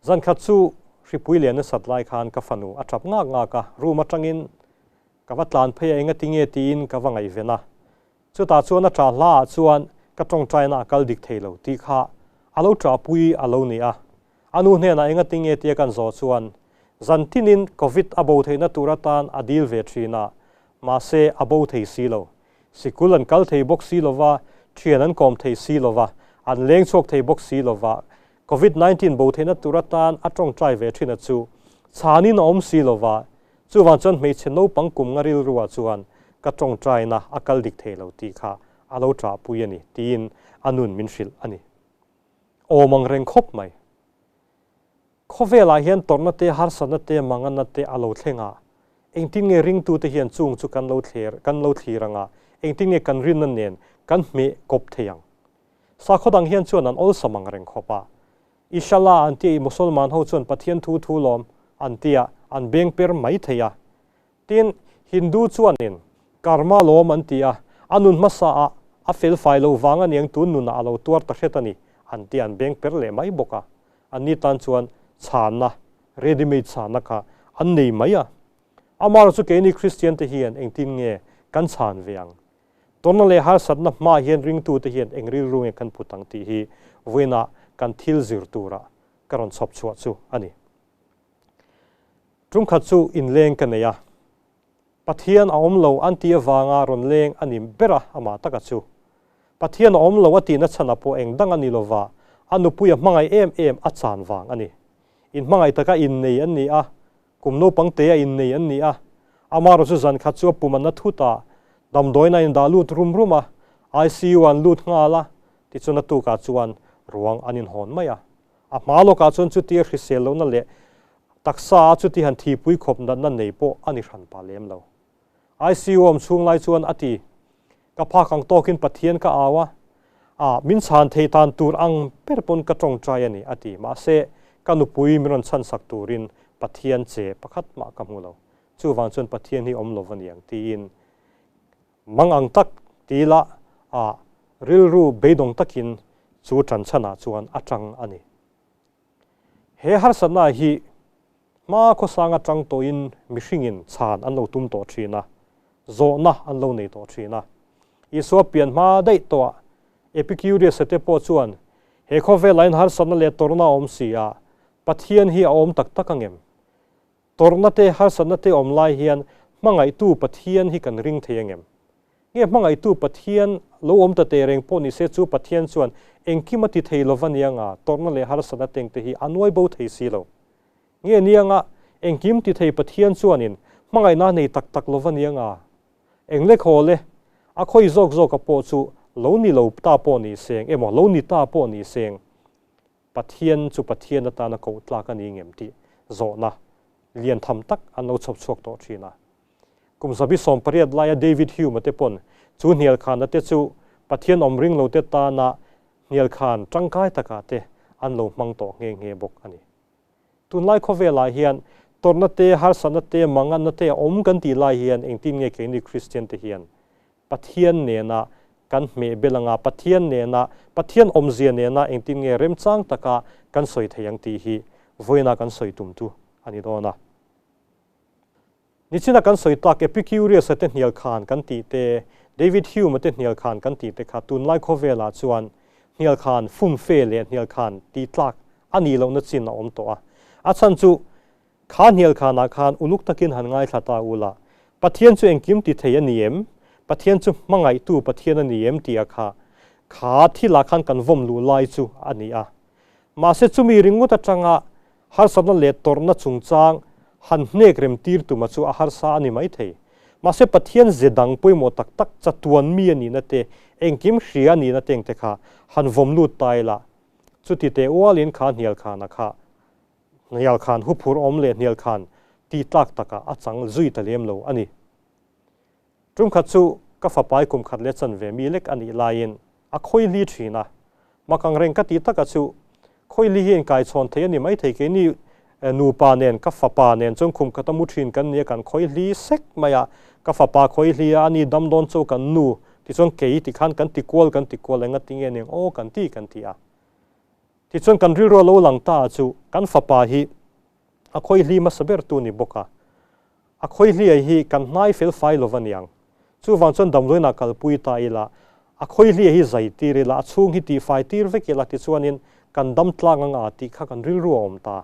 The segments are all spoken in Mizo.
Zan khat chu hripui lian nasat lai khan ka fanu a tap ngak ngak a, room atangin ka va tlan phei a engati nge tiin ka va ngaihven a. Chutah chuan a ṭah hla ah chuan ka ṭawngṭaina a kal dik thei lo tih kha a lo ṭahpui a lo ni a. A nu hnenah engati nge tia kan zawh chuan zan tinin Covid a bo theihna tur atan a dil ve ṭhin a, mahse a bo thei si lo. Sikul an kal thei bawk si lova, ṭhian an kawm thei si lova, an leng chhuak thei bawk si lova, Covid 19 bo theihna tur atan a ṭawngṭai ve ṭhin a chu chhanin a awm si lova, chuvang chuan hmeichhe naupang kum nga rilruah chuan ka ṭawngṭaina a kal dik thei lo tih kha a lo ṭahpui a ni tiin a nun min hrilh a ni. Awm ang reng khawp mai. Khawvelah hian tawrhna te, harsatna te, manganna te a lo thleng a, engtin nge ringtute hian chung chu kan lo thler kan lo thlir ang a, engtin nge kan rinna nen kan hmeh kawp thei ang? Sakhaw dang hian chuan an awlsam ang reng khawp a. Ishallah an tia i Mosolman ho chuan Pathian thu thu lawm an tia an beng per mai thei a. Tin, Hindu chuanin Karma lawm an ti a, a nun hmasa ah a fel fai lo vang aniang tun nunah a lo tuar ta hret a ni an tia an beng per leh mai bawk a. Anni tan chuan chhanna, ready made chhanna kha an nei mai a. Amaherawhchu chu keini Kristian te hian engtin nge kan chhan ve ang? Tawrhna leh harsatna hmaah hian ringtute hian eng rilru nge kan put ang tih hi vawiinah kan thil zir tura ka rawn chhawp chhuah chu a ni. Tumkhat chu inleng ka nei a, Pathian a awm lo an tih avanga rawn leng a ni ber a amah taka chu. Pathian a awm lo a tihna chhanah pawh eng dang a ni lova, a nupui a hmangaih em em a chan vang a ni. Inhmangaih taka innei an ni a, Kum naupang te a innei an ni a, amaherawh chu zan khat chu a pum an na thut a, damdawiin a indah lut rum rum a, ICU ah an lut nghal a, tichuan a tukah chuan ruang an inhawn mai a. A hma lawkah chuan chutia hrisel lohna leh taksa a chuti han thihpui khawp natna nei pawh a ni hran pah lem lo. ICU awm chhung lai chuan a ti, Ka phak ang tawkin Pathian ka au a, a min chhan thei tan tur ang ber pawn ka tawngtai a ni, a ti. Mahse, ka nupui min rawn chhansak turin Pathian che pakhat mah ka hmu lo. Chuvang chuan Pathian hi awm lo va niang tiin mang ang tak ti ila a rilru beidawng takin chu tanchhanah chuan a tang a ni. He harsatna hi hma khawsang atang tawhin mihringin chhan an lo tum tawh thin a, zawhna an lo nei tawh thin a. Isua pian hma daih tawhah Epicurius-a te pawh chuan he khawvelah hian harsatna leh tawrhna a awm si a, Pathian hi a awm tak tak angem? Tawrhna te, harsatna te awm lai hian hmangaihtu Pathian hi kan ring thei angem? Nge hmangaihtu Pathian lo awm ta teh reng pawh ni se chu Pathian chuan engkim a ti thei lo va nia nga tawrhna leh harsatna teng te hi a nuai bo thei si lo. Nge nia nga engkim ti thei Pathian chuanin hmangaihna a nei tak tak lo va nia nga eng le khaw le a khawi zawk zawka pawh chu lo ni lo ta pawh ni seng emaw lo ni ta pawh ni seng Pathian chu Pathian atana koh tlak a ni ngem tih zawhna lian tham tak an lo chhawp chhuak tawh thin a. Kum 180 laia David Hume-a te pawn chu hnialkhanna te chu Pathian awm ring lo te tana hnialkhan tangkai takah te an lo hmang tawh nghe nghe bawk a ni. Tunlai khawvelah hian tawrhna te, harsatna te, manganna te a awm kan tih lai hian engtin nge keini Kristian te hian Pathian nena kan hmeh bel anga Pathian nena, Pathian awmzia nena engtin nge remchang taka kan sawi thei ang tih hi vawiina kan sawi tum tu a ni dawn a. Nichina kan sawi tak Epicurius-a te hnial khan kan tih te, David Hume-a te hnial khan kan tih te kha tunlai khawvelah chuan hnial khan fumfe leh hnial khan tih tlak a nih lohna chin a awm tawh a. A chhan chu kha hnial khanah khan uluk takin han ngaithla ta ula, Pathian chu engkim ti thei a ni em? Pathian chu hmangaihtu Pathian a ni em? tih a kha kha thilah khan kan vawm luh lai chu a ni a. Mahse chumi ringawt atanga harsatna leh tawrhna chungchang han hnek rem tir tuma chu a harsa a ni maithei. Mahse Pathian ze dang pawimawh tak tak chatuan mi a nihna te, engkim hria a nihna te engte kha han vawm lut ta ila, chuti teh ualin kha hnial khana kha hnial khan huphur awm leh hnial khan ti tlak takah a chang zui ta lem lo a ni. Tumkhat chu ka fapai kum khat leh chanve mi lek a nih laiin a khawihli thin a, mak ang reng ka ti taka chu khawihli hi inkaichhawn thei a ni maithei keini nupa nen ka fapa nen chuan khum khat a mu thin kan nia kan khawihli sek mai a, ka fapa khawihli a ani dam dawn chu kan nu tichuan kei tikhan kan ti kual kan ti kual enga tinge ning aw kan ti kan ti a. Tichuan kan rilru a lo lang ta chu kan fapa hi a khawihli hmasa ber tu ni bawk a, a khawihliai hi kan hnai fel fai lo va niang. Chuvang chuan damdawiinah kalpui ta ila, a khawihliai hi zai tir ila, a chhung hi tihfai tir vek ila tichuanin kan dam tlang ang a tih kha kan rilru a awm ta.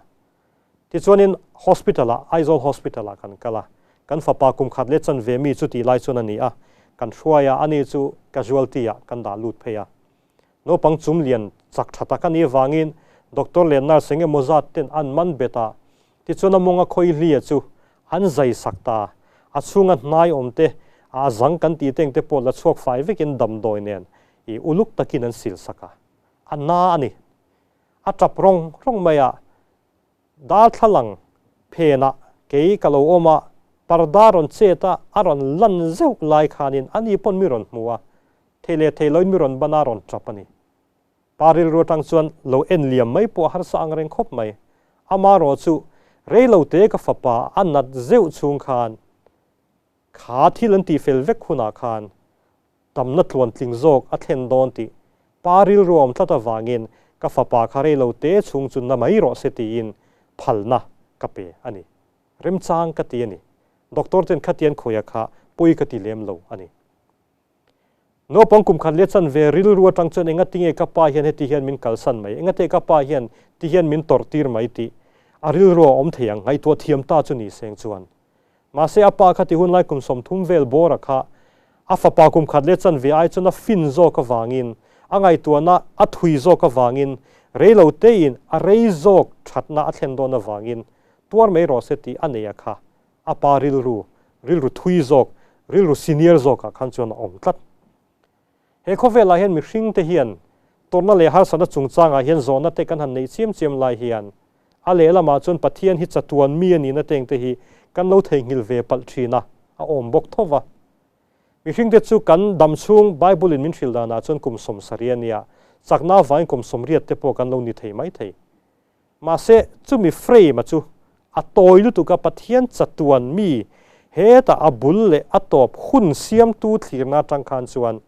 Tichuanin hospital-ah, Aizawl Hospital-ah kan kal a, kan fapa kum khat leh chanve mi chu tih lai chuan a ni a, kan hruai a, ani chu casualty-ah kan dah lut phei a. Naupang chum lian chak tha tak a nih avangin doctor leh nurse eng emaw zat ten an man bet a, tichuan a mawnga khawihlia chu an zai sak ta. A chhunga hnai awm te, a zang kan tih te eng te pawh la chhuak fai vekin damdawi nen i uluk takin an sil sak a, a na a ni. A tap rawng rawng mai a, darthlalang phenah kei ka lo awm a, parda rawn chet a, a rawn lan zeuh lai khanin ani pawn mi rawn hmu a, thei leh thei loin mi rawn ban a rawn tap a ni. Pa rilru atang chuan lo en liam mai pawh a harsa ang reng khawp mai. Amarawh chu reilo te ka fapa a nat zeuh chhung khan kha thil an tihfel vek hunah khan Tamna tluantling zawk a thlen dawn tih pa rilru awm tlat avangin ka fapa kha reilo te chhung chu na mai rawh se tiin phalna ka pe a ni. Remchang ka ti a ni. Doctor ten khatian khawiah kha pawi ka ti lem lo a ni. Naupang kum khat leh chanve rilru atang chuan engatinge ka pa hian heti hian min kalsan mai, engate ka pa hian ti hian min tawrh tir mai tih a rilru a awm thei ang, ngaihtuah thiam ta chu ni seng chuan. Mahse a pa kha ti hunlai kum 30 vel bawra kha a fapa kum khat leh chanve ai chuan a fin zawk avangin, a ngaihtuahna a thui zawk avangin, reilo tein a rei zawk thatna a thlen dawn avangin tuar mai rawh se tih a nei a kha a pa rilru, rilru thui zawk, rilru senior zawkah khan chuan a awm tlat. He khawvelah hian mihring te hian tawrhna leh harsatna chungchangah hian zawhna te kan han neih chiam chiam lai hian a lehlamah chuan Pathian hi chatuan mi a nihna teng te hi kan lo theihnghilh ve palh thin a, a awm bawk tho va. Mihring te chu kan dam chhung Bible in min hrilh danah chuan kum 70 a nia, chakna avangin kum 80 te pawh kan lo ni thei mai thei. Mahse, chumi frame-a chu a tawi lutuk a, Pathian chatuan mi hetah a bul leh a tawp hun siamtu thlirna atang khan chuan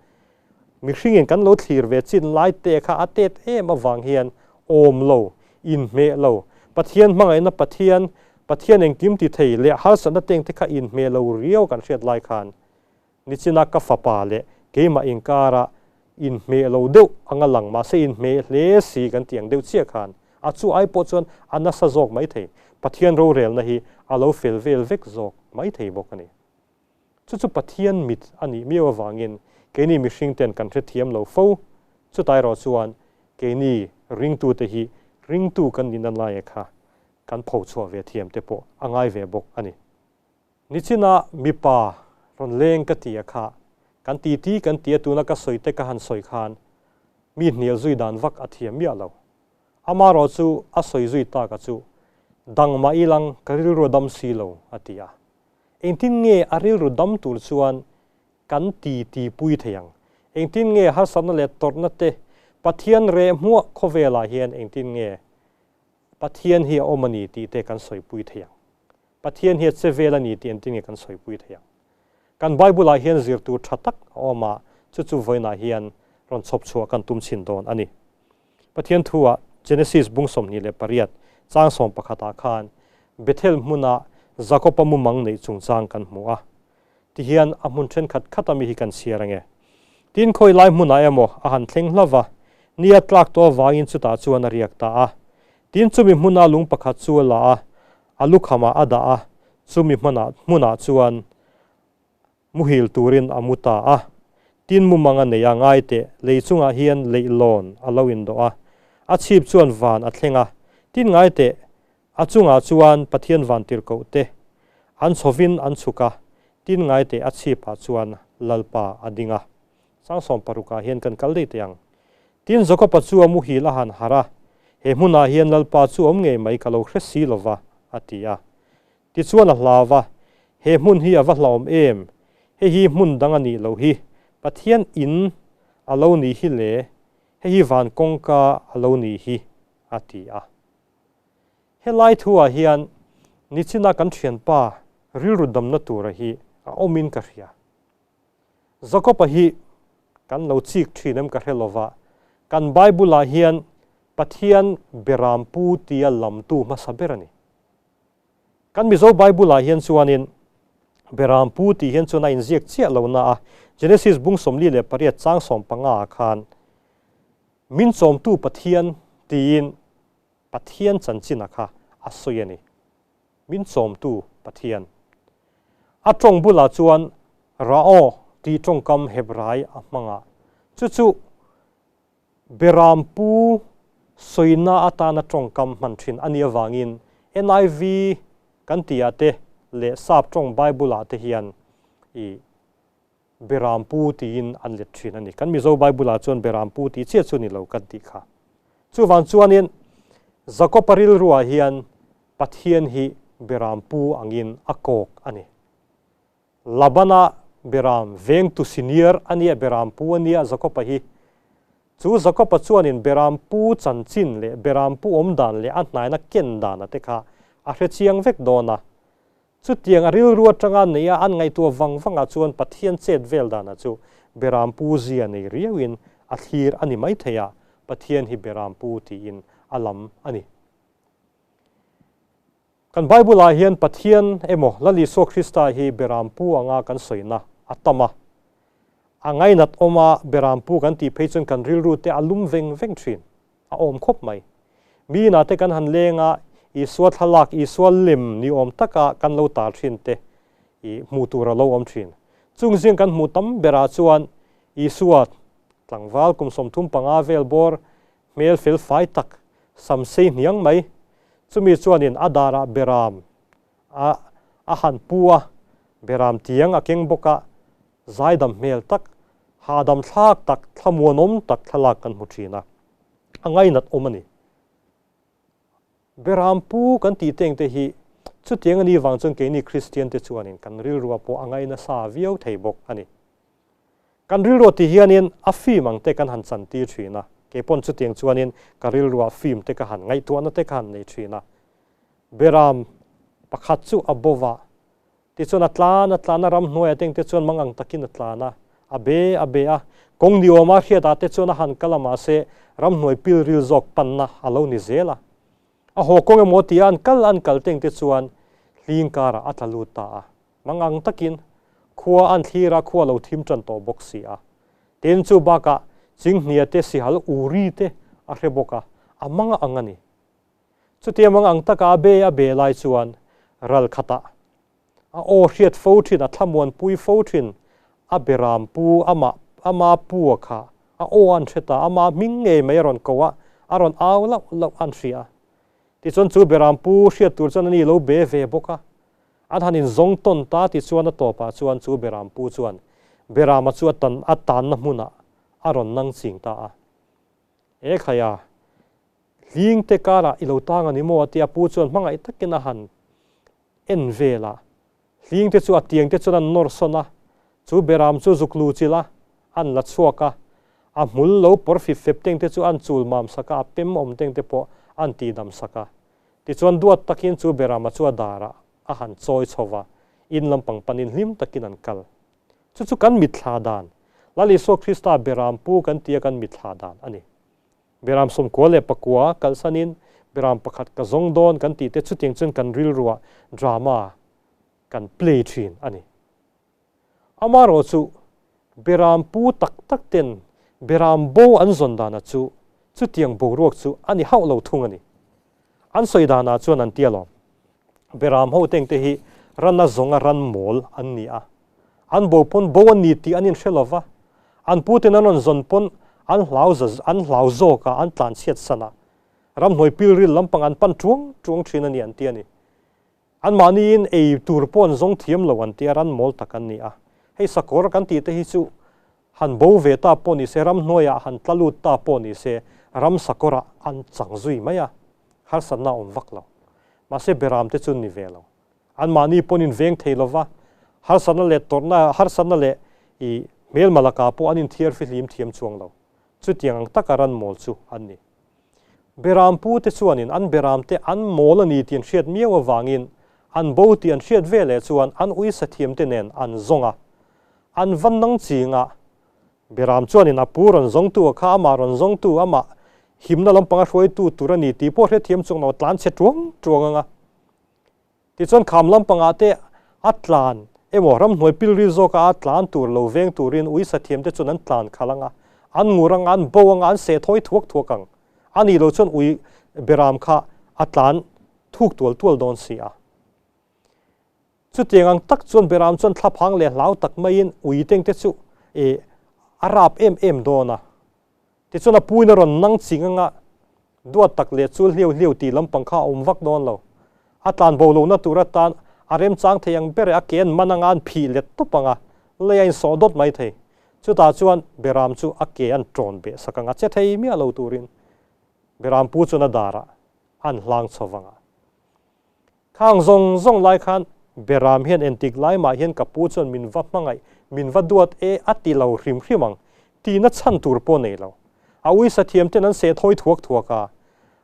mihringin kan lo thlir ve chin lai te kha a tet em avang hian awm lo, inhmeh lo, Pathian hmangaihna Pathian, Pathian engkim ti thei leh harsatna teng te kha inhmeh lo riau kan hriat lai khan Nichina ka fapa leh keimah inkara inhmeh lo deuh anga lang mahse inhmeh hle si kan tih ang deuh chiah khan a chu ai pawh chuan a nasa zawk mai thei. Pathian rorelna hi a lo fel vel vek zawk mai thei bawk a ni. Chu chu Pathian mit a nih miau avangin keini mihring ten kan hrethiam lo fo. Chutai erawh chuan keini ringtute hi ringtu kan nihna laia kha kan phochhuah ve thiam te pawh a ngai ve bawk a ni. Nichina mipa rawn leng ka ti a kha, kan titi kan ti a tuna ka sawi te ka han sawi khan mi hnial zui dan vak a thiam miah lo. Amarawh chu a sawi zui tak a chu, dang mah ilang ka rilru a dam si lo a ti a. Engtin nge a rilru dam tur chuan kan titi pui thei ang? Engtin nge harsatna leh tawrhna te Pathian reh hmuah khawvelah hian engtin nge Pathian hi a awm a ni tih te kan sawipui thei ang? Pathian hi a che vel a ni tih engtin nge kan sawipui thei ang? Kan Bible-ah hian zir tur tha tak a awm a, chu chu vawiinah hian rawn chhawp chhuah kan tum chhin dawn a ni. Pathian thu-ah Genesis bung 28 chang 11 ah khan Bethel hmuna Jakob-a mumang neih chungchang kan hmu a. Tihian a hmun thenkhat khat ami hi kan chhiar ange. Tin khawi lai hmunah emaw a han thleng hla va, ni a tlak tawh avangin chutah chuan a riak ta a. Tin chumi hmuna lung pakhat chu a la a, a lukhamah a dah a, chumi hmanah hmunah chuan muhil turin a mu ta a. Tin mumang a nei a, ngai teh, lei chungah hian leihlawn a lo indawh a, a chhip chuan van a thleng a. Tin ngai teh, a chungah chuan Pathian van tirhkoh te an chhovin an chhuk a, tin ngai teh a chhipah chuan Lalpa a ding a. Sang 60 ah hian kan kal daih teh ang. Tin Jakob-a chu a muhil a han harh a, He hmunah hian Lalpa chu awm ngei mai ka lo hre si lo va, a ti a. Tichuan a hlau a, He hmun hi a va hlauhawm em? Hei hi hmun dang a nih loh hi, Pathian in a lo nih hi le, hei hi van kawngka a lo nih hi, a ti a. Helai thuah hian nichina kan thianpa rilru damna tura hi a awmin ka hria. Jakob-a hi kan lo chik thin em ka hre lova, kan Bible-ah hian Pathian Berampu tia lamtu hmasa ber a ni. Kan Mizo Bible-ah hian chuanin Berampu tih hian chuan a inziak chiah lo na a, Genesis bung 48 chang 15 ah khan Min chawmtu Pathian tiin Pathian chanchin a kha a sawi a ni. Min chawmtu Pathian. A tawng bulah chuan Ra'o tih tawngkam Hebrai a hmang a, chu chu Berampu sawina atana tawngkam hman thin a nih avangin NIV kan tihah te leh Sap tawng Bible-ah te hian i Berampu tiin an let thin a ni. Kan Mizo Bible-ah chuan Berampu tih chiah chu ni lo kan tih kha. Chuvang chuanin Jakob-a rilruah hian Pathian hi Berampu angin a kawk a ni. Labana Beram vengtu senior a nia, Berampu a nia Jakob-a hi. Chu Jakob-a chuanin Berampu chanchin leh Berampu awm dan leh a hnaina ken dana te kha a hre chiang vek dawn a. Chutiang a rilru atanga neia an ngaihtuah vang vangah chuan Pathian chet vel dana chu Berampu zia nei riauin a thlir a ni maithei a, Pathian hi Berampu tiin a lam a ni. Kan Bible-ah hian Pathian emaw Lal Isua Krista hi Berampu anga kan sawina a tam a. A ngainat awma Berampu kan tih phei chuan kan rilru te a lum veng veng thin. A awm khawp mai. Mi inah te kan han leng a, Isua thlalak, Isua lem ni awm taka kan lo tar thin te i hmuh tur a lo awm thin. Chung zing kan hmuh tam berah chuan Isua tlangval kum 35 vel bawr hmel fel fai tak, sam sei hniang mai, chumi chuanin a darah beram a a han pu a, beram tiang a keng bawk a, zaidam hmel tak, hahdam thlak tak, thlamuanawm tak thlalak kan hmu thin a, a ngainat awm a ni. Beram pu kan tih teng te hi chutiang a nih vang chuan keini Kristian te chuanin kan rilrua pawh a ngaina sa viau thei bawk a ni. Kan rilrua ti hianin a film ang te kan han chan tir thin a, keipawn chutiang chuanin ka rilrua film te ka han ngaihtuahna te ka han nei thin a. Beram pakhat chu a bova, tichuan a tlan a tlan a, ramhnuaiah te engte chuan mang ang takin a tlan a, a be a be a, kawng ni awma hriatah te chuan a han kal a, mahse ramhnuai pilril zawk panna a lo ni zel a. A haw kawng emaw tia an kal an kal te engte chuan hling karah a tla lut ta a, mang ang takin khua an thlir a, khua lo thim tan tawh bawk si a. Tin, chu bakah chinghnia te sihal uri te a hre bawk a, a mang ang a ni. Chutia mang ang taka a be a be lai chuan ral khatah a aw hriat fo thin, a thlamuan pui fo thin, a beram pu amah ama pu a kha a aw an hre ta, ama hming ngei mai a rawn ko a, a rawn au lauh lauh an hria. Tichuan chu beram pu hriat tur chuan ani lo be ve bawk a, an han inzawng tawn ta tichuan a tawpah chuan chu beram pu chuan berama chu a tan a tanna hmunah a rawn nang ching ta a. E khaia, Hling te karah i lo tang a ni maw? a ti a, pu chuan hmangaih takin a han en vel a. Hling te chu a tiang te chuan an nawr sawn a, chu beram chu zuk lu chilh a, an la chhuak a. A hmul lo pawr fip fep teng te chu an chul mam sak a, a pem awm teng te pawh an tihdam sak a. Tichuan duat takin chu berama chu a darah a han chawi chho va, in lampang panin hlim takin an kal. Chu chu kan mitthla dan, Lal Isua Krista beram pu kan tia kan mitthla dan a ni. Beram 99 kalsanin beram pakhat ka zawng dawn kan tih te chutiang chuan kan rilruah drama kan play thin a ni. Amaherawh chu beram pu tak tak ten beram bo an zawn dana chu chutiang boruak chu a ni hauh lo thung a ni. An sawi danah chuan an ti alawm. Beram ho teng te hi rana zawnga ran mawl an ni a. An bo pawn bo an ni tih an inhre lo va. An pu ten an rawn zawn pawn an hlau za an hlau zawk a, an tlan chhiat san a. Ramhnuai pilril lampang an pan tuang tuang thin a ni an ti a ni. Anmahniin ei tur pawh an zawng thiam lo an ti a, ran mawl tak an ni a. Hei sakawr kan tih te hi chu han bo ve ta pawh ni se, ramhnuaiah han tla lut ta pawh ni se, ram sakawrah an chang zui mai a, harsatna a awm vak lo. Mahse beram te chu an ni ve lo. Anmahni pawn inveng thei lo va, harsatna leh tawrhna, harsatna leh i hmelma lakah pawh an inthiar fihlim thiam chuang lo. Chutiang ang taka ran mawl chu an ni. Beram pu te chuanin an beram te an mawl a ni tih an hriat miau avangin an bo tih an hriat ve leh chuan an uisa thiam te nen an zawng a. An va nang ching a. Beram chuanin a pu rawn zawngtu a kha amah rawn zawngtu amah himna lampanga hruaitu tur a ni tih pawh hrethiam chuang lo a tlan chhe tuang tuang ang a. Tichuan kham lampangah te a tlan emaw ramhnuai pilril zawka a tlan tur lo veng turin ui sathiam te chuan an tlan khalh ang a, an ngur ang a, an bo ang a, an seh thawi thuak thuak ang. A nih loh chuan ui beram kha a tlan thuk tual tual dawn si a. Chutiang ang tak chuan beram chuan thlaphang leh hlau tak maiin ui tengte chu a rap em em dawn a. Tichuan a puin a rawn nang ching anga duat tak leh chul hliau hliau tih lampang kha a awm vak dawn lo. A tlan bo lohna tur atan a remchang thei ang ber e, a ke an man anga an phih let tawp anga lei a insawh dawt mai thei. Chutah chuan Beram chu a ke an ṭawn beh sak anga che thei miah lo turin Beram pu chuan a darah an hlang chho vang a. Khang zawng zawng lai khan Beram hian entik lai mah hian ka pu chuan min va hmangaih, min va duat e a ti lo hrim hrim ang tihna chhan tur pawh nei lo. A uisa thiam ten an seh thawi thuak thuak a,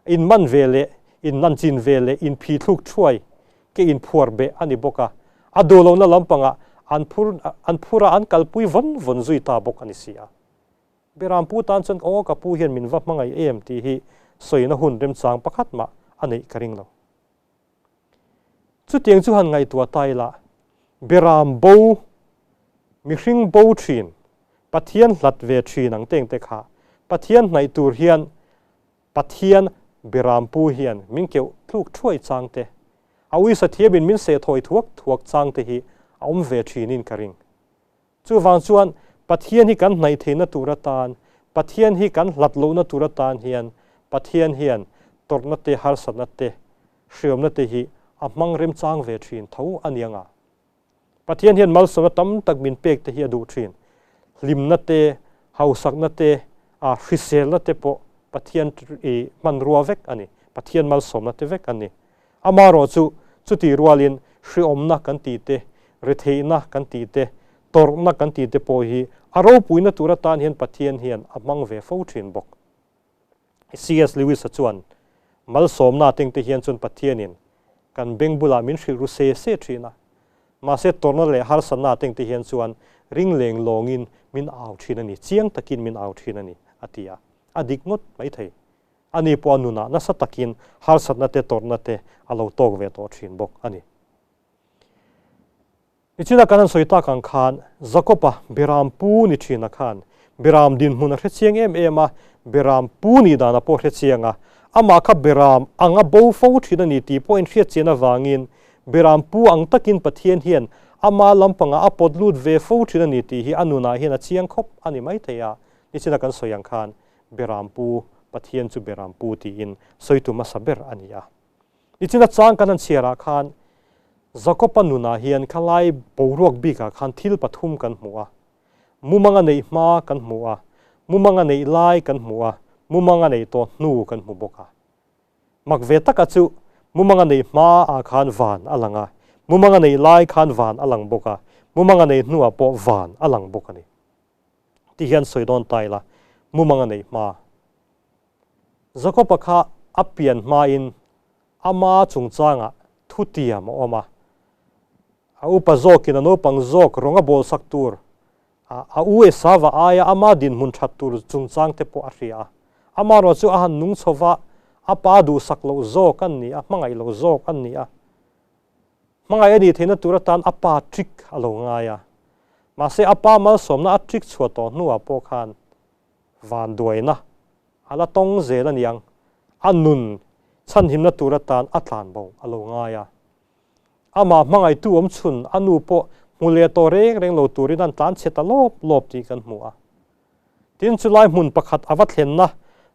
in man ve leh in nan chin ve leh in phi thluk thuai ke in phuar beh a ni bawk a, a duh lohna lampangah an phur an phur a an kalpui vawn vawn zui ta bawk a ni si a. Beram pu tan chuan aw ka pu hian min va hmangaih em tih hi sawina hun remchang pakhat mah a neih ka ring lo. Chutiang chu han ngaihtuah ta ila, Beram bo, mihring bo thin, Pathian hlat ve thin ang teng te kha, Pathian hnaih tur hian Pathian Beram pu hian min keuh tluk thuai chang te, a uisa thiamin min seh thawi thuak thuak chang te hi a awm ve thinin ka ring. Chuvang chuan Pathian hi kan hnaih theihna tur atan, Pathian hi kan hlat lohna tur atan hian Pathian hian tawrhna te, harsatna te, hriamna te hi a hmang remchang ve thin tho a ni anga. Pathian hian malsawmna tam tak min pek te hi a duh thin. Hlimna te, hausakna te, a hriselna te pawh Pathian i hmanrua vek a ni. Pathian malsawmna te vek a ni. Amaherawhchu, chutih rualin hriawmna kan tih te, retheihna kan tih te, tawrhna kan tih te pawh hi a ropuina tur atan hian Pathian hian a hmang ve fo thin bawk. CS Lewis-a chuan, Malsawmna atengte hian chuan Pathianin kan beng bulah min hrilh ru se se thin a, mahse tawrhna leh harsatna atengte hian chuan ring leng lawngin min au thin a ni, chiang takin min au thin a ni, a ti a. A dik ngawt mai thei. Ani pawh a nunah nasa takin harsatna te tawrhna te a lo tawk ve tawh thin bawk a ni. Nichina kan han sawi tak ang khan Jakob-a Beram pu ni thina khan Beram dinhmun a hre chiang em em a, Beram pu nih danah pawh a hre chiang a, amah kha Beram ang a bo fo thin a ni tih pawh inhriat chian avangin Beram pu ang takin Pathian hian ama lampangah a pawt lut ve fo thin a ni tih hi a nunah hian a chiang khawp a ni maithei a, nichina kan sawi ang khan Beram pu, Pathian chu Beram pu tiin sawitu hmasa ber a ni a. Nichina chang kan han chhiarah khan Jakob-a nunah hian khalai boruak bikah khan thil pathum kan hmu a. Mumanga neih hma kan hmu a, mumanga neih lai kan hmu a, mumanga neih tawh hnu kan hmu bawk a. Mak ve taka chu mumanga neih hmaah khan van a lang a, mumanga neih lai khan van a lang bawk a, mumanga neih hnuah pawh van a lang bawk a ni. Ti hian sawi dawn ta ila, mumang a neih hma. Jakob-a kha a pian hmain ama chungchangah thutiam a awm a. A upa zawkin a naupang zawk rawng a bawlsak tur, a u Esava aia ama dinhmun that tur chungchang te pawh a hria a. Amaherawh chu a han nung chho va, a pa duhsak loh zawk an ni a, hmangaih loh zawk an ni a. Hmangaih a nih theihna tur atan a pa trick a lo ngai a. Mahse a pa malsawmna a trick chhuah tawh hnuah pawh khan vanduaina a la tawng zel a niang, a nun chhanhimna tur atan a tlan bo a lo ngai a. Amah hmangaihtu awm chhun a nu pawh hmu leh tawh reng reng lo turin an tlan chhe ta lawp lawp tih kan hmu a. Tin, chulai hmun pakhat a va thlenna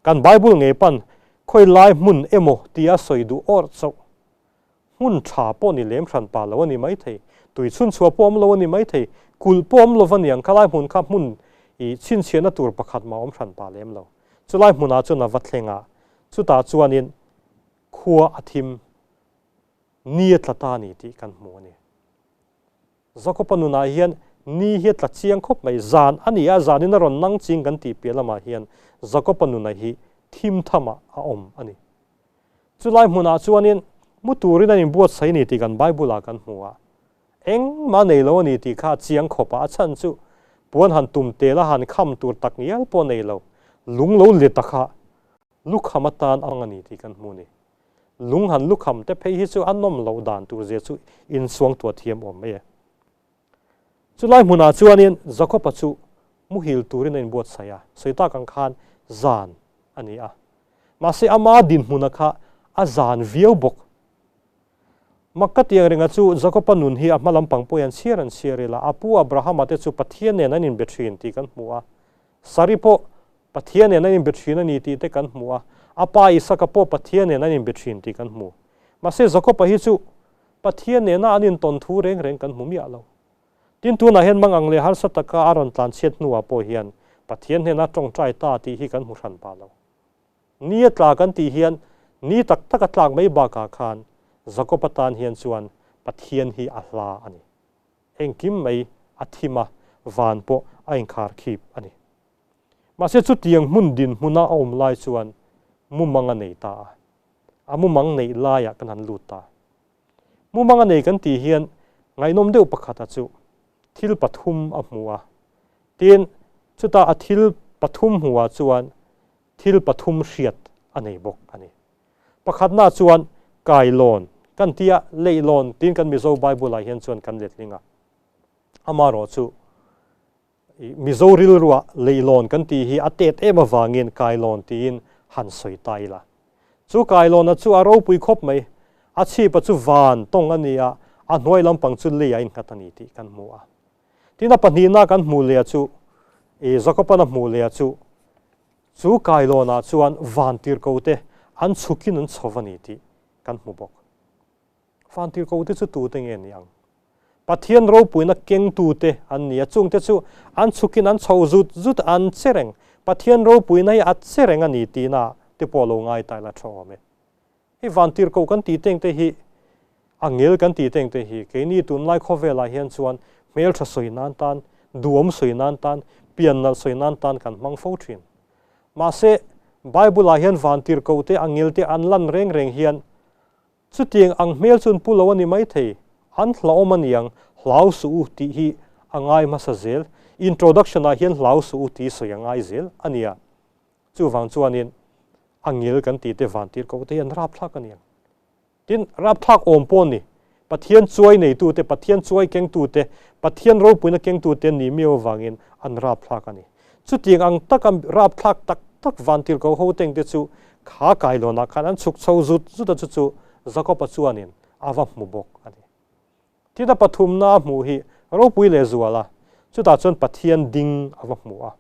kan Bible ngei pan khawilai hmun emaw tia sawi duh awrh chauh Hmun tha pawh ni lem hran pa lo a ni maithei, tui chhunchhuah pawh awm lo a ni maithei, kulh pawh awm lo va niang kha lai hmun kha hmun i chhinchhiahna tur pakhat mah awm hran pa lem lo. Chulai hmunah chuan a va thleng a, chutah chuanin khua a thim ni a tla ta a ni tih kan hmu a ni. Jakob-a nunah hian ni hi a tla chiang khawp mai, zan a ni a, zanin a rawn nang ching kan tih piah lamah hian Jakob-a nunah hi thim thamah a awm a ni. Chulai hmunah chuanin mu turin an inbuatsaih a ni tih kan Bible-ah kan hmu a. Engmah nei lo a ni tih kha a chiang khawp a, a chhan chu puan han tum tel a han kham tur tak ngial pawh nei lo, lung lo let a kha. Lukham atan a hmang a ni tih kan hmu a ni. Lung han lukham te phei hi chu a nawm loh dan tur zia chu insuangtuah thiam awm mai e. Chulai hmunah chuanin Jakob-a chu muhil turin a inbuatsaih a, sawi tak ang khan zan a ni a. Mahse ama dinhmuna kha a zan viau bawk. Mak ka tiang ringa chu Jakob-a nun hi a hma lampang pawhin an chhiar an chhiar ila, a pu Abrahama te chu Pathian nen an inbe thin tih kan hmu a. Sari pawh Pathian nen an inbe thin a ni tih te kan hmu a, a pa Isaka pawh Pathian nen an inbe thin tih kan hmu. Mahse Jakob-a hi chu Pathian nena an intawn thu reng reng kan hmu miah lo. Tin, tunah hian mang ang leh harsa taka a rawn tlanchhiat hnuah pawh hian Pathian hnena tawngtai ta tih hi kan hmu hran pah lo. Ni a tla kan tih hian ni tak taka tlak mai bakah khan Jakob-a tan hian chuan Pathian hi a hla a ni. Engkim mai a thim a, van pawh a inkhar khip a ni. Mahse chutiang hmun dinhmuna a awm lai chuan mumang a nei ta a. A mumang neih laiah kan han lut ta. Mumang a nei kan tih hian ngaihnawm deuh pakhata chu thil pathum a hmu a. Tin, chutah a thil pathum hmuhah chuan thil pathum hriat a nei bawk a ni. Pakhatna chuan kailawn kan tia leihlawn tiin kan Mizo Bible-ah hian chuan kan letling a. Amaherawhchu Mizo rilruah leihlawn kan tih hi a tet em avangin kailawn tiin han sawi ta ila. Chu kailawna chu a ropui khawp mai. A chhipa chu van tawng a ni a, a hnuai lampang chu lei a innghat a ni tih kan hmu a. Tin a pahnihna kan hmuh leh chu, i Jakoban a hmuh leh chu, chu kailawnah chuan van tirhkote an chhukin an chho a ni tih kan hmu bawk. Van tirhkote chu tute nge ni ang? Pathian ropuina kengtute an ni a, chungte chu an chhukin an chho zut zut a, an che reng. Pathian ropuina hi a che reng a ni tihna te pawh lo ngai ta ila tha awm e. Hei van tirhkoh kan tih teng te hi, angel kan tih teng te hi keini tunlai khawvelah hian chuan hmeltha sawi nan tan, duhawm sawi nan tan, pian nalh sawi nan tan kan hmang fo thin. Mahse, Bible-ah hian van tirhkoh te, angel te an lan reng reng hian Chutiang ang hmel chuan pu lo a ni maithei, an hlauhawm a niang, hlau suh u tih hi a ngai hmasa zel. Introduction ah hian hlau suh u tih sawi a ngai zel a nia. Chuvang chuanin a ngil kan tih te van tir ko te hi an rapthlak a niang. Tin, rapthlak awm pawh ni, Pathian chuai neitu te, Pathian chuai kengtu te, Pathian ropuina kengtu te an nih miau avangin an rapthlak a ni. Chutiang ang taka rapthlak tak tak vantirhkoh ho teng te chu kha kailawnah khan an chhuk chho zut zut a, chu chu Jakob-a chuanin a va hmu bawk a ni. Tin a pathumna a hmuh hi ropui leh zual a, chutah chuan Pathian ding a va hmu a.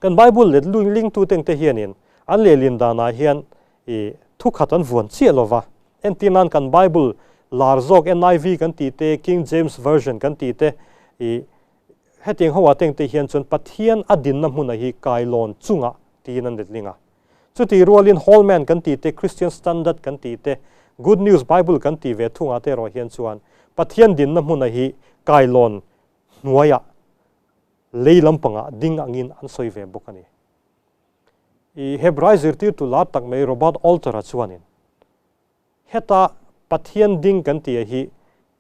Kan Bible let lingtu teng te hianin an lehlin danah hian i thukhat an vuan chiah lo va. Entir nan kan Bible lar zawk NIV kan tih te, King James Version kan tih te i Hetiang ho ah tengte hian chuan Pathian a dinna hmuna hi kailawn chungah tiin an letling a. Chutih rualin Holman kan tih te, Christian Standard kan tih te, Good News Bible kan tih ve thungah te erawh hian chuan Pathian dinna hmuna hi kailawn hnuaiah lei lampangah ding angin an sawi ve bawk a ni. I Hebrai zirtirtu lar tak mai Robert Alter-a chuanin Heta Pathian ding kan tih hi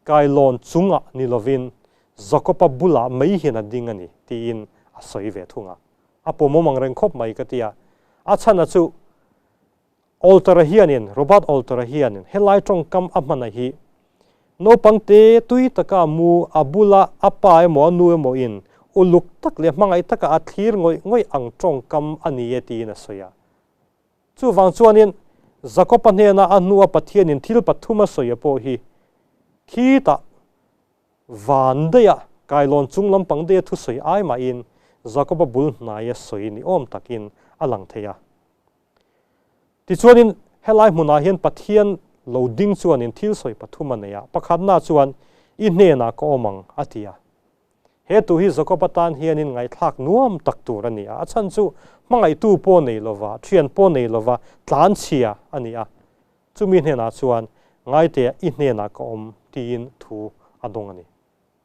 kailawn chungah ni lovin Jakob-a bulah mai hian a ding a ni tiin a sawi ve thung a. A pawmawm ang reng khawp mai ka ti a. A chhana chu Alter-a hianin, Robert Alter-a hianin helai tawngkam a hmana hi naupang te tui taka mu a bula a pa emaw a nu emaw in uluk tak leh hmangaih taka a thlir ngawih ngawih ang tawngkam a ni e tiin a sawi a. Chuvang chuanin, Jakob-a hnena a hnua Pathianin thil pathum a sawi a pawh hi khitah van daih a, kailawn chung lampang daih a thusawi ai mahin Jakob-a bul hnai a sawi ni awm takin a lang thei a. Tichuanin, helai hmunah hian Pathian lo ding chuanin thil sawi pathum a nei a, pakhatna chuan, I hnenah ka awm ang, a ti a. He tu hi Jakob atan hianin ngaihthlak nuam tak tur a ni a, a chhan chu hmangaihtu pawh nei lova, thian pawh nei lova tlanchhia a ni a. Chumi hnenah chuan Ngaitea i hnenah ka awm tiin thu a dawng a ni.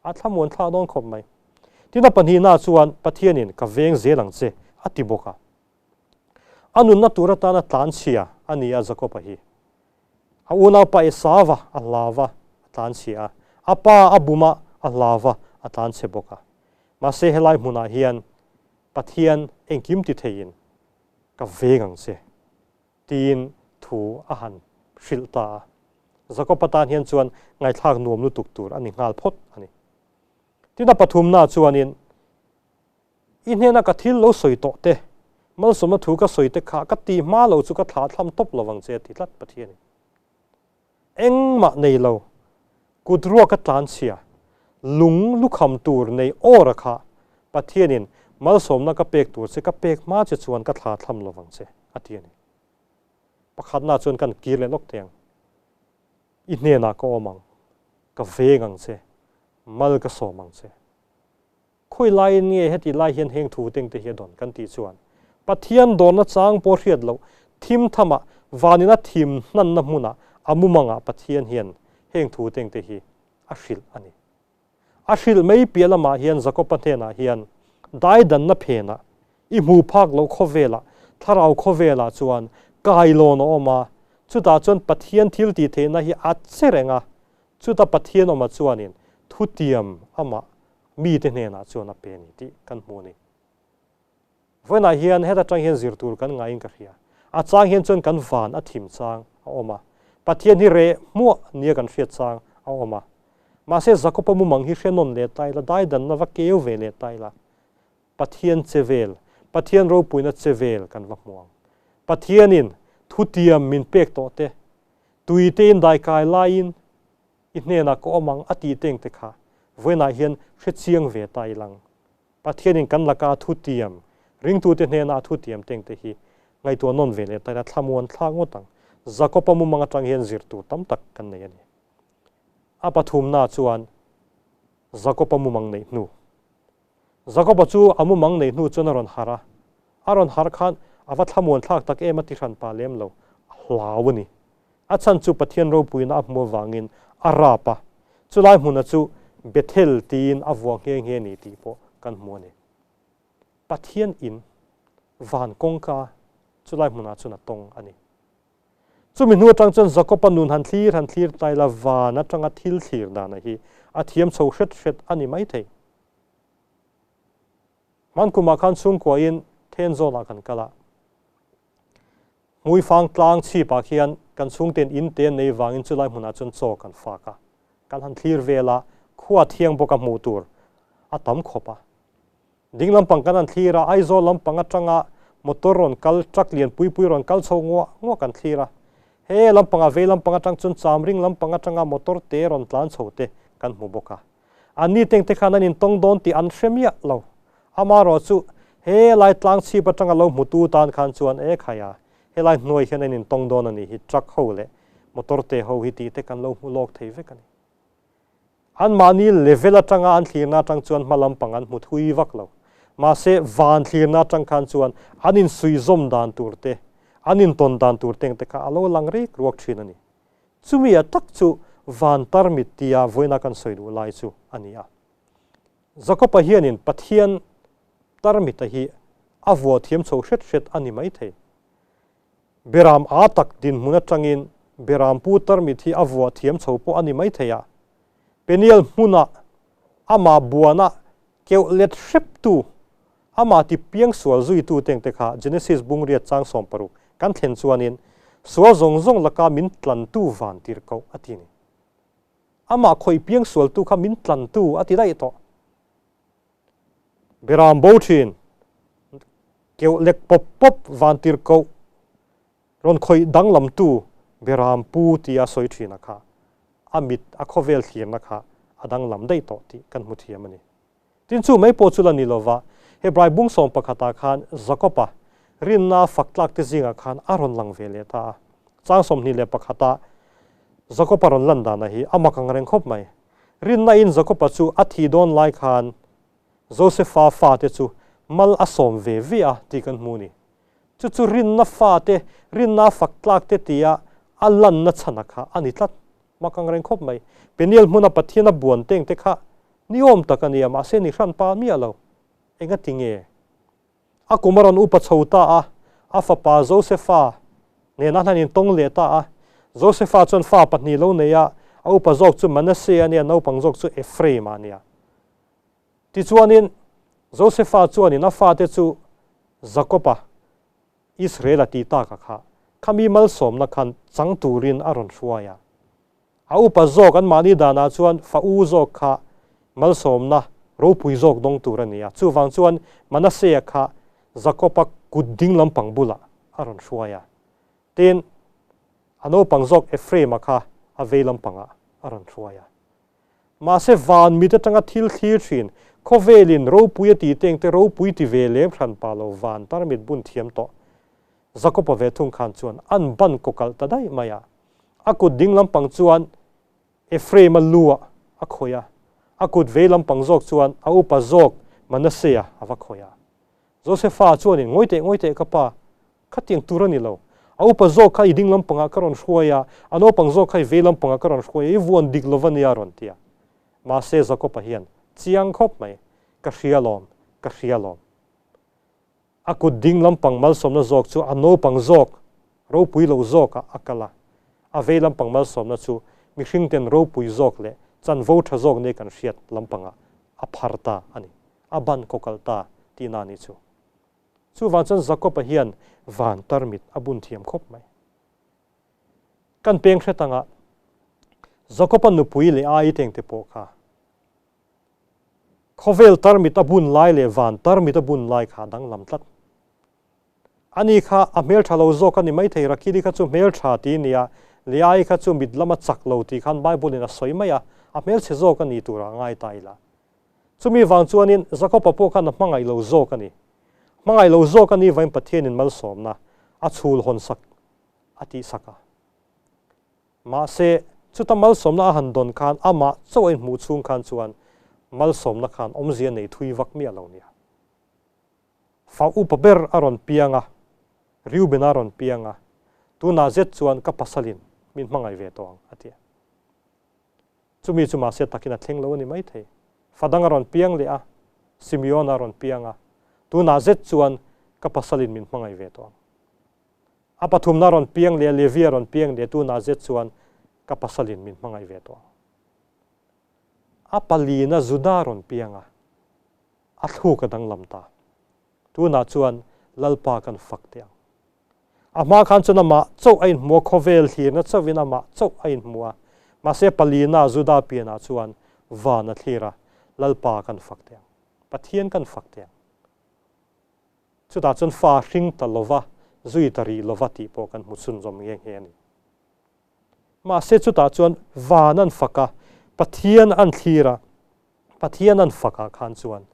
A thlamuan thlak dawn khawp mai. Tin a pahnihna chuan Pathianin ka veng zel ang che a ti bawk a. A nunna tur atana tlanchhia a ni a Jakob-a hi. A unaupa Esauva a hlauva a tlanchhia a, a pa a buma a hlauva a tlanchhe bawk a. Mahse helai hmunah hian Pathian engkim ti theiin. Ka veng ang che, tiin thu a han hrilh ta a. Jakob-a tan hian chuan ngaihthlak nuam lutuk tur a ni nghal phawt a ni. Tin, a pathumna chuanin, I hnena ka thil lo sawi tawh te, malsawmna thu ka sawi te kha ka ti hma lo chu ka thlah thlam tawp lo vang che a ti tlat Pathianin. Engmah nei lo, kut ruak a tlan chhia, lung lukham tur nei awra kha Pathianin malsawmna ka pek tur che ka pek hma che chuan ka thla thlam lo vang che, a ti a ni. Pakhatna chuan kan kir leh lawk thei ang. I hnenah ka awm ang, ka veng ang che, mal ka sawm ang che. Khawi laiin nge heti lai hian heng thu tengte hi a dawn kan tih chuan Pathian dawnna chang pawh hriat loh thim thamah vanina thim hnanna hmunah a mumangah Pathian hian heng thu tengte hi a hrilh a ni. A hrilh mai piah lamah hian Jakoba hnenah hian daidanna phenah i hmu phak loh khawvelah thlarau khawvelah chuan kailawn a awm a, chutah chuan Pathian thil tih theihna hi a che reng a, chuta Pathian awmah chuanin thutiam amah mite hnenah chuan a pe a ni tih kan hmu a ni. Vawiinah hian heta tang hian zir tur kan ngaiin ka hria. A chang hian chuan kan van a thim chang a awm a, Pathian hi reh hmuah nia kan hriat chang a awm a. Mahse Jakoba mumang hi hre nawn leh ta ila, daidanna va keu ve leh ta ila, Pathian che vel, Pathian ropuina che vel kan va hmu ang. Pathianin thutiam min pek tawh te, tuitein daikai laiin I hnenah ka awm ang a tih teng te kha vawiinah hian hre chiang ve ta ilang. Pathianin kan laka a thutiam, ringtute hnena a thutiam teng te hi ngaihtuah nawn ve leh ta ila thlamuan thlak ngawt ang. Jakoba mumang atang hian zir tur tam tak kan nei a ni. A pathumna chuan Jakoba mumang neih hnu. Jakoba chu a mumang neih hnu chuan a rawn harh a, a rawn harh khan a va thlamuan thlak tak em a ti hran pah lem lo, a hlau a ni. A chhan chu Pathian ropuina a hmu avangin a rap a, chulai hmuna chu Bethel tiin a vuah nghe nghe ni tih pawh kan hmu a ni. Pathian in van kawngka chulai hmunah chuan a tawng a ni. Chumi hnu atang chuan Jakob-a nun han thlir han thlir tai la van atanga thil thlir dana hi a thiam chho hret hret a ni maithei. Hman kumah khan chhungkuain Thenzawnah kan kal a. Hmuifang tlang chhipah khian kan chhungten in te an nei vangin chulai hmunah chuan chaw kan fak a. Kan han thlir vel a, khua thiang bawka hmuh tur a tam khawp a. Ding lampang kan han thlir a, Aizawl lampang atanga motor rawn kal, truck lian pui pui rawn kal chho nguah nguah kan thlir a. He lampangah vei lampang atang chuan Chamring lampang atanga motor te rawn tlan chho te kan hmu bawk a. Anni teng te khan an intawng dawn tih an hre miah lo. Amaherawh chu he lai tlang chhip atanga lo hmutu tan khan chuan e khai a, helai hnuai hian an intawng dawn a nih hi truck ho leh motor te ho hi tih te kan lo hmu lawk thei vek a ni. Anmahni level atanga an thlirna atang chuan hma lampang an hmu thui vak lo. Mahse, van thlirna atang khan chuan an insuihzawm dan tur te, an intawn dan tur teng te kha a lo lang rek ruak thin a ni. Chumi a tak chu van tarmit tia vawiina kan sawi duh lai chu a ni a. Jakob-a hianin Pathian tarmita hi a vuah thiam chho hret hret a ni maithei. Beram a tak dinhmun atangin Beram pu tarmit hi a vuah thiam chho pawh a ni maithei a, Peniel hmuna amah buana keuh let hreptu, amah ti piang sual zuitu tengte kha Genesis bungriat chang 16 kan thlen chuanin sual zawng zawng laka min tlantu van tirhkoh a ti a ni. Amah khawih piang sualtu kha min tlantu a ti daih tawh. Beram bo thin, keuh lek pawp pawp van tirhkoh rawn khawih danglamtu Beram pu tia sawi thina kha a mit a khawvel thlirna kha a danglam daih tawh tih kan hmu thiam a ni. Tin chu mai pawh chu la ni lova, Hebrai bung sawm pakhatah khan Jakob-a rinna fak tlak te zingah khan a rawn lang ve leh ta a. Chang 21-ah Jakob-a rawn lan dana hi a mak ang reng khawp mai. Rinna in Jakob-a chu a thih dawn lai khan Josefa fate chu mal a sawm ve ve a tih kan hmu a ni. Chu chu rinna fate, rinna fak tlak te tia a lanna chhana kha a ni tlat. Mak ang reng khawp mai. Peniel hmuna Pathian a buan teng te kha ni awm tak a nia, mahse ni hran pa miah lo. Enga ti nge? A kum a rawn upa chho ta a, a fapa Josefa nen a hlan in tawng leh ta a. Josefa chuan fa pahnih lo nei a, a upa zawk chu Manasseh a nia, naupang zawk chu Ephraim a nia. Tichuanin Josefa chuanin a fate chu Jakob-a. Israel-a tih taka kha, khami malsawmna khan chang turin a rawn hruai a. A upa zawk anmahni danah chuan fa u zawk kha malsawmna ropui zawk dawng tur a ni a. Chuvang chuan Manasea kha Jakob-a kut ding lampang bulah a rawn hruai a. Tin, a naupang zawk Ephraim-a kha a vei lampangah a rawn hruai a. Mahse van mit atanga thil thlir thin, khawvelin ropui a tih teng te ropui ti ve lem hran pah lo van tarmit bun thiam tawh Jakob-a ve thung khan chuan an ban kaw kalh ta daih mai a. A kut ding lampang chuan Ephraim-a lu-ah a khawih a, a kut vei lampang zawk chuan a upa zawk Manasseh-a a va khawih a. Josefa chuanin, Ngawi teh, ngawi teh ka pa, khatiang tur a ni lo. A upa zawk kha i ding lampangah ka rawn hruai a, a naupang zawk kha i vei lampangah ka rawn hruai a, i vuan dik lo va nia a rawn ti a. Mahse Jakob-a hian, Chiang khawp mai, ka hria lawm, ka hria lawm. A kut ding lampang malsawmna zawk chu a naupang zawk, ropui lo zawkah a kal a. A vei lampang malsawmna chu mihringten ropui zawk leh chanvo tha zawk nei kan hriat lampangah a phar ta a ni. A ban kaw kal ta tihna a nih chu. Chuvang chuan Jakob-a hian van tarmit a bun thiam khawp mai. Kan peng hret anga Jakob-a nupui leh a aiteng te pawh kha khawvel tarmit a bun lai leh van tarmit a bun lai kha a danglam tlat. Ani kha a hmeltha lo zawk a ni maithei, Rakili kha chu hmeltha ti nia, Leai kha chu mit lama chak lo tih khan Bible-in a sawi mai a, a hmelchhe zawk a ni turah ngai ta ila. Chumi vang chuanin Jakob-a pawh khan a hmangaih lo zawk a ni. Hmangaih lo zawk a ni vain Pathianin malsawmna a chhul hawn sak a tih sak a. Mahse, chuta malsawmna a han dawn khan amah chauh a inhmuh chhung khan chuan malsawmna khan awmzia nei thui vak miah lo nia. Fa upa ber a rawn piang a, Reuben a rawn piang a, tunah zet chuan ka pasalin min hmangaih ve tawh ang a ti a. Chumi chu mahse takin a thleng lo a ni maithei. Fa dang a rawn piang leh a, Simeon a rawn piang a, tunah zet chuan ka pasalin min hmangaih ve tawh ang. A pathumna a rawn piang leh a, Levi a rawn piang leh a, tunah zet chuan ka pasalin min hmangaih ve tawh ang. A palina Juda a rawn piang a, a thluk a danglam ta. Tunah chuan Lalpa kan fak teh ang. A hma khan chuan amah chauh a inhmu a, khawvel thlirna chauhin amah chauh a inhmu a. Mahse palina Juda pianah chuan van a thlir a, Lalpa kan fak teh ang. Pathian kan fak teh ang. Chutah chuan fa hring ta lova, zui ta rih lova tih pawh kan hmu chhunzawm nghe nghe a ni. Mahse chutah chuan van an fak a, Pathian an thlir a, Pathian an fakah khan chuan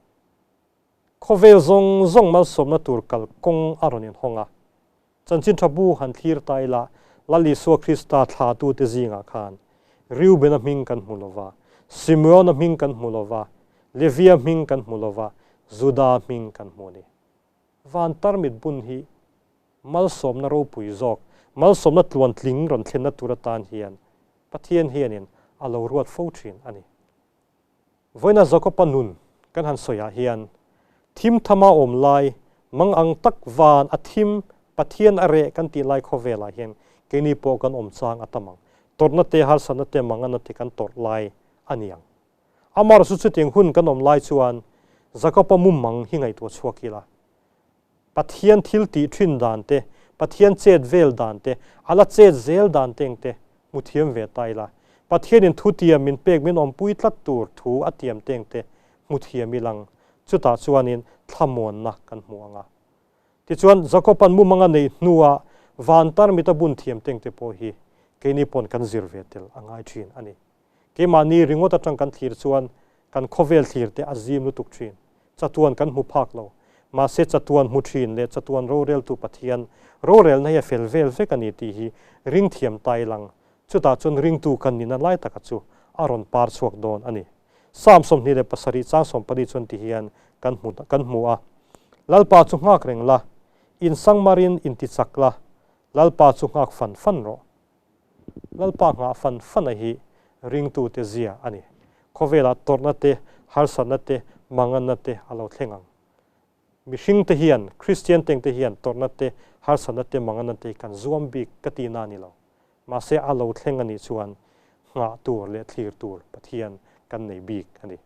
Khawvel zawng zawng malsawmna tur kal kawng a rawn inhawng a. Chanchin tha bu han thlir ta ila, Lal Isua Krista thlatute zingah khan Reuben-a hming kan hmu lo va, Simeon-a hming kan hmu lo va, Levia hming kan hmu lo va, Juda hming kan hmu a ni. Van tarmit bun hi malsawmna ropui zawk, malsawmna tluantling rawn thlenna tur atan hian Pathian hianin a lo ruat fo thin a ni. Vawiina Jakob-a nun kan han sawiah hian thim thama awm lai, mang ang tak van a thim, Pathian a reh kan tih lai khawvelah hian keini pawh kan awm chang a tam ang. Tawrhna te, harsatna te, mangana te kan tawrh lai a ni ang. Amaherawhchu chutiang hun kan awm lai chuan Jakob-a mumang hi ngaihtuah chhuak ila. Pathian thil tih thin dan te, Pathian chet vel dan te, a la chet zel dan te engte hmu thiam ve ta ila. Pathianin thu tiam min pek min awmpui tlat tur thu a tiam te engte hmu thiam ilang. Chutah chuanin thlamuanna kan hmu ang a. Tichuan, Jakoban mumanga neih hnua van tarmita bun thiam te engte pawh hi keini pawn kan zir ve tel a ngai thin a ni. Keimahni ringawt atang kan thlir chuan kan khawvel thlir te a zim lutuk thin. Chatuan kan hmu phak lo. Mahse chatuan hmu thin leh chatuan roreltu Pathian rorelna hi a fel vel vek a ni tih hi ring thiam ta ilang. Chutah chuan ringtu kan nihna lai taka chu a rawn par chhuak dawn a ni. Psalm 27 chang 14 chuan ti hian kan hmu kan hmu a, Lalpa chu nghak reng la, insangmarin intichak la, Lalpa chu nghak fan fan rawh. Lalpa nghah fan fan a hi ringtute zia a ni. Khawvelah tawrhna te, harsatna te, manganna te a lo thleng ang. Mihringte hian, Kristian tengte hian tawrhna te, harsatna te, manganna te hi kan zuam bik ka tihna a ni lo. Mahse a lo thleng a nih chuan nghah tur leh thlir tur Pathian kan nei bik a ni.